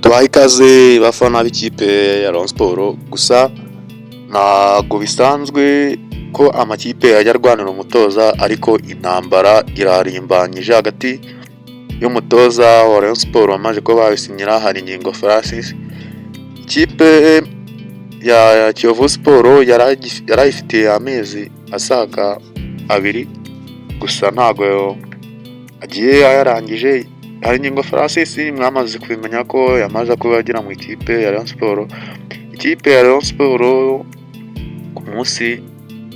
Tubahe ikaze bafana b'ikipe ya Rayon Sports. Gusa ntabwo bisanzwe ko amakipe ajya arwanira umutoza, ariko intambara irarimbanyije hagati y'umutoza wa Rayon Sports wamaze kuba babisinyira, Haringingo Francis. Ikipe ya Kiyovu Sports yarayifitiye amezi asaga 2, gusa ntabwo agiye ayarangije. Haringingo Francis mwamaze kubimenya ko yamaze kuba agera mu ikipe ya Rayon Sports. Ikipe ya Rayon Sports ku munsi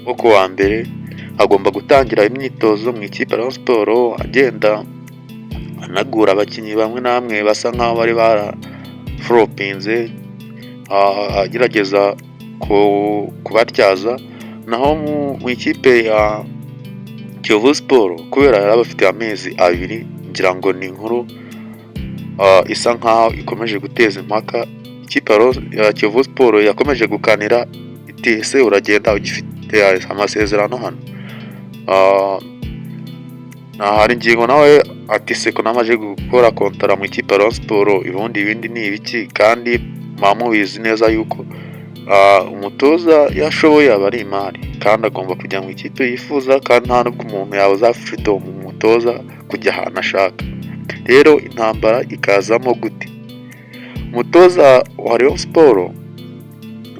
wo ku wa mbere agomba gutangira imyitozo mu ikipe ya Rayon Sports, agenda anagura abakinnyi bamwe na bamwe basa nkaho bari baraflopinze, agerageza kubatyaza. Naho mu ikipe ya Kiyovu Sports, kubera yari abafitiye amezi 2, ngira ngo ni inkuru isa nkaho ikomeje guteza impaka. Ikipe ya Kiyovu Sports yakomeje gukanira iti: "Ese uragenda ugifite amasezerano hano?" Haringingo nawe ati: "Se ko namaze gukora kontara mu ikipe ya Rayon Sports, ubundi ibindi ni ibiki?" Kandi muba mubizi neza yuko umutoza iyo ashoboye aba ari imari, kandi agomba kujya mu ikipe yifuza, kandi nta nubwo umuntu yabuza freedom umutoza kujya ahantu ashaka. Rero intambara ikazamo gute? Umutoza wa Rayon Sports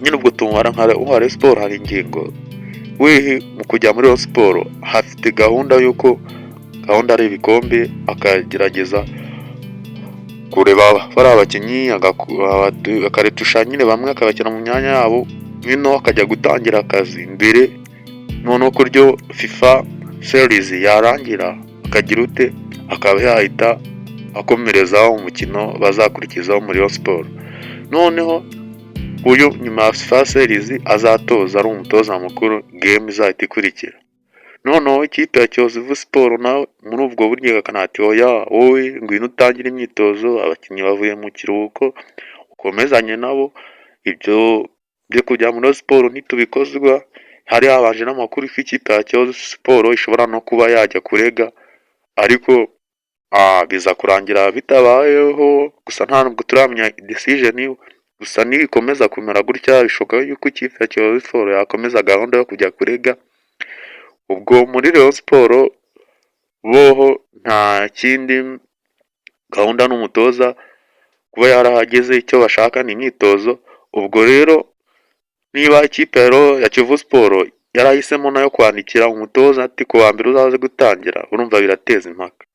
nyine, ubwo tumubara nka uwa Rayon Sports, Haringingo we mu kujya muri Rayon Sports hafite gahunda y'uko gahunda ari ibikombe, akagerageza kureba bariya bakinnyi, akaretusha nyine bamwe akabashyira mu myanya yabo, noneho akajya gutangira akazi mbere. Noneho kuryo FIFA Series yarangira, akagira ute, akaba yahita akomerezaho umukino bazakurikizaho muri Rayon Sports. Noneho uyu nyuma ya FIFA Series azatoza ari umutoza mukuru game izahita ikurikira. Noneho ikipe ya Kiyovu Sports nawe muri ubwo buryo ati: "Oya, wowe ngwino utangire imyitozo, abakinnyi bavuye mu kiruhuko, ukomezanye nabo, ibyo byo kujya muri siporo ntitubikozwa." Hari habanje n'amakuru ko ikipe ya Kiyovu Sports ishobora no kuba yajya kurega, ariko biza kurangira bitabayeho. Gusa nta nubwo turamenya decision. Gusa nibikomeza kumera gutya, bishoboka yuko ikipe ya Kiyovu Sports yakomeza gahunda yo kujya kurega. Ubwo muri Rayon Sports boho nta kindi gahunda n'umutoza kuba yarahageze, icyo bashaka ni imyitozo. Ubwo rero niba ikipe ya Kiyovu Sports yarahisemo nayo kwandikira umutoza ati: "Ku wa mbere uzaze gutangira," urumva birateza impaka.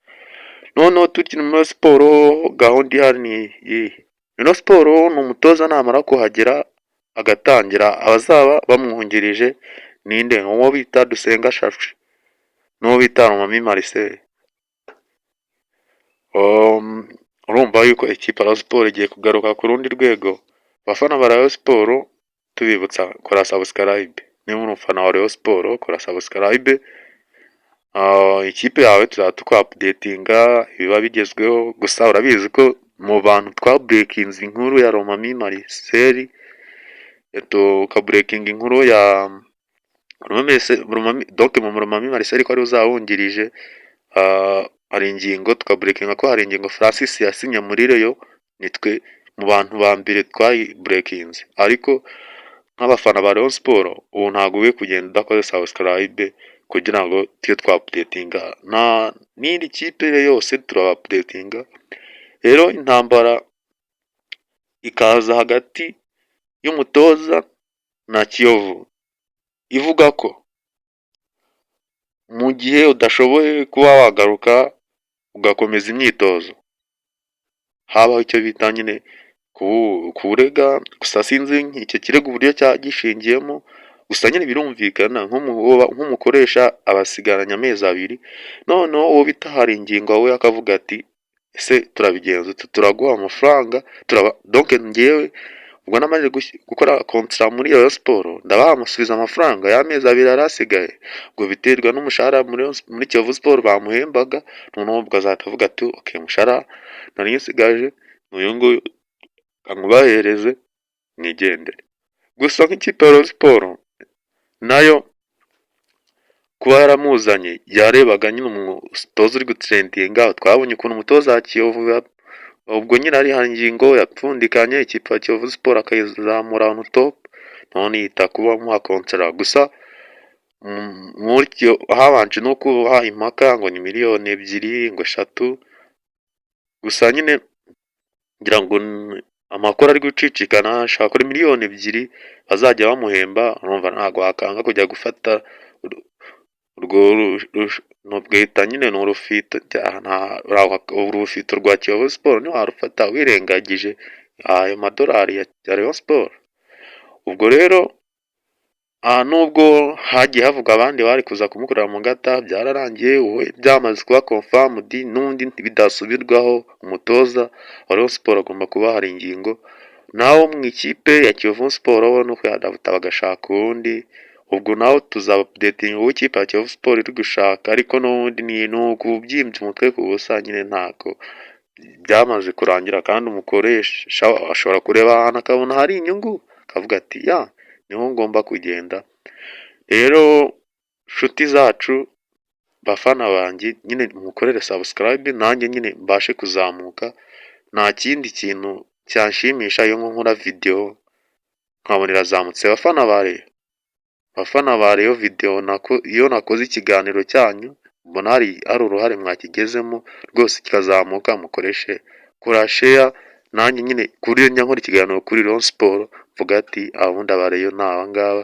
Noneho tukiri muri siporo, gahunda ihari ni iyihe? Rayon Sports ni umutoza namara kuhagera agatangira, abazaba bamwungirije ninde? Uwo bita Dusenga Shafi n'uwo bita Romami Marcel. Urumva yuko ikipe ya Rayon Sports igiye kugaruka ku rundi rwego. Abafana ba Rayon Sports, tubibutsa kora subscribe. Niba uri umufana wa Rayon Sports, kora subscribe. Ikipe yawe tuzajya tukwaupdatinga ibiba bigezweho. Gusa urabizi ko mu bantu twabreakinze inkuru ya Romami Marcel, tukabreakinga inkuru ya Romami, donc mu Romami Marcel ko ari uzawungirije Haringingo, tukabreakinga ko Haringingo Francis yasinye muri Rayon, nitwe mu bantu ba mbere twayibreakinze. Ariko nk'abafana ba Rayon Sports, ubu ntabwo ukwiye kugenda udakoze subscribe, kugira ngo tujye twaupdatinga nta n'indi kipe yose, turabaupdatinga. Rero intambara ikaza hagati y'umutoza na Kiyovu, ivuga ko mu gihe udashoboye kuba wagaruka ugakomeza imyitozo, habaho icyo bita nyine kurega. Gusa sinzi icyo kirego uburyo gishingiyemo. Gusa nyine birumvikana, nk'umukoresha abasigaranye amezi 2, noneho uwo bita Haringingo we akavuga ati: "Ese turabigenza ute? Turaguha amafaranga, donc njyewe ubwo namaze gukora contrat muri Rayon Sports, ndabaha amafaranga y'amezi 2 yari asigaye." Ubwo biterwa n'umushahara muri Kiyovu Sports bamuhembaga. Noneho ubwo azahita avuga ati: "Okay, umushahara nari nsigaje ni uyu nguyu, nkubahereze nigendere." Gusa nk'ikipe ya Rayon Sports nayo kuba yaramuzanye, yarebaga nyine umutoza uri gutrendinga. Twabonye ukuntu umutoza wa Kiyovu Ubwo nyine ari Haringingo yapfundikanye ikipe ya Kiyovu Sport akayizamura on top, none yita kuba amuha contrat. Gusa muri habanje no kuba impaka ngo ni miliyoni 2, ngo 3. Gusa nyine ngira ngo amakuru ari gucicikana, ashaka kuri miliyoni 2 bazajya bamuhemba. Urumva ntabwo wakanga kujya gufata urwo rwita nyine ni urufito, urufito rwa Kiyovu Sport ntiwarufata wirengagije ayo madolari ya Rayon Sport. Ubwo rero nubwo hagiye havugwa abandi bari kuza kumukorera mu ngata, byararangiye we byamaze kuba confirmed n'undi bidasubirwaho. Umutoza wa Rayon Sport agomba kuba Haringingo, naho mu ikipe ya Kiyovu Sport bo no kuyadabuta bagashaka uwundi. Ubwo nawe tuzaba updating uwo ikipe ya Kiyovu Sport iri gushaka, ariko n'ubundi ni ukubyimbya umutwe ku busa nyine, ntabwo byamaze kurangira. Kandi umukoresha ashobora kureba ahantu akabona hari inyungu, akavuga ati: "Ya, niho ngomba kugenda." Rero nshuti zacu, bafana banjye, nyine mukorere subscribe nanjye nyine mbashe kuzamuka. Nta kindi kintu cyanshimisha iyo nkora video nkabona irazamutse. Bafana ba Rayon, bafana ba Rayon, video iyo nakoze ikiganiro cyanyu mbona hari uruhare mwakigezemo rwose kikazamuka, mukoreshe kora share, nanjye nyine kuri njya nkora ikiganiro kuri Rayon Sport mvuga ati: "Abundi aba Rayon ni aba ngaba."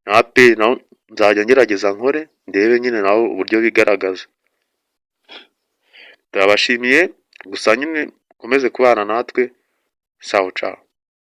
Na APR naho nzajya ngerageza nkore ndebe nyine nawe uburyo bigaragaza. Turabashimiye gusa nyine mukomeze kubana natwe. Sawa, ciao.